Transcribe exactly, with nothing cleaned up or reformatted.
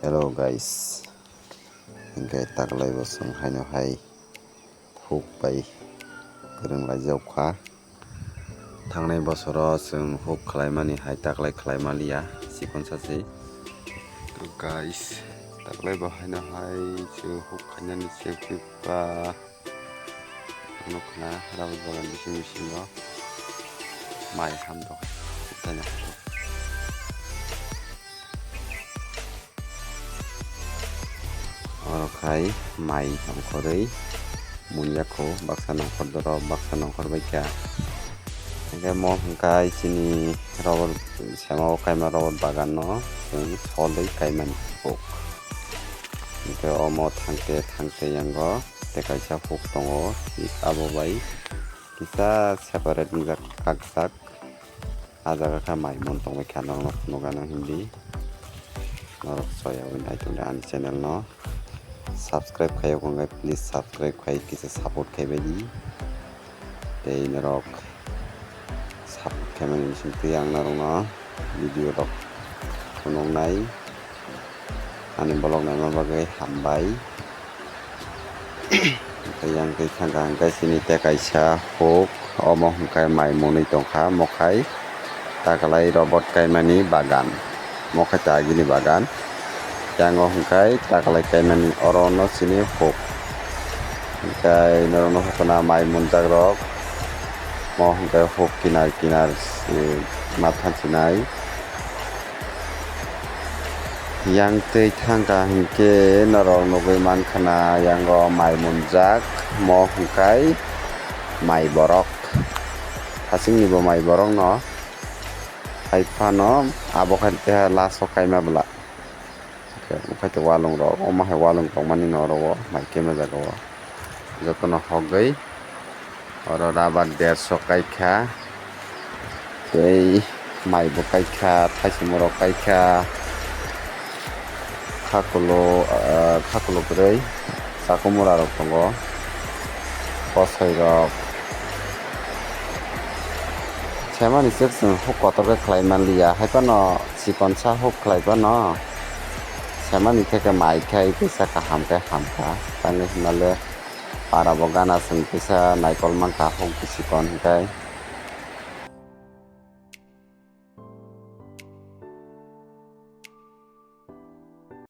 Hello guys, hingke taklai bo chwng haino hai huk bai kwrwng laijak kha. Thangnai bosoro chwng huk khlaimani hai taklai khlai maliya, chikon sa se. To guys, taklai bo haino hai chwng huk khainani se ba. Nukna rubber bagan bising bisingo mai ham dok. Oro khai mai nongkhorwi munyakho baksa nongkhor doro baksa nongkhor baikha. Hingke mo hingkai chini rubber sema o kaima rubber bagan no chwng solwi kaimani huk. Hingke omo thangte thangte yango. Tei kaisa huk tongo, abo bai kisa separate wngjak, kakjak. Ah jaga khe mai mun tongbaikha, norokno phunukgano hindi. Norok soya wi nai tongdi ani channel no. Subscribe khaiyok wngkha, please subscribe khai kisa support khaibaidi. Tei norok support khaimani bisingtwi ang norokno video rok phunuknai. Ani vlog naima bagwi hambai. Tei yang twi thangkha hwnkhe chini tei kaisa huk, omo hwnkhe mai mwnwi tongkha, mokhai taklai rubber kaimani bagan, mokhai ta agini bagan. Yango hwnkhe taklai kaimani oro no chini huk. Hwnkhe norokno hukna mai munjak rok, mo hwnkhe huk kinar kinar se ma thansinai. Yang twi thangkha hinkhe norok nugwi mankha na, yango mai munjak, mo hwnkhe mai borok. Hasingni bo mai borok no hai phano abo khe last o kaima bwla. Omo hai walung rok, omo hai walung tongmani no oro o mai khe ma jaga o jotono hogwi oro rubber derso kaikha tei mai bo kaikha, thaisimo rok kaikha, khakulo, ah, khakulo kwrwi chakumura rok tongo, kosoi rok. Semani se chwng huk kotor khe khlai manliya, hai phano chikonsa huk khlai phano semani khe khe mai khai kisa kaham khe hamkha, tamni hwnba le para bo gana chwng kisa naikol mankha huk bisi kon hwnkhe.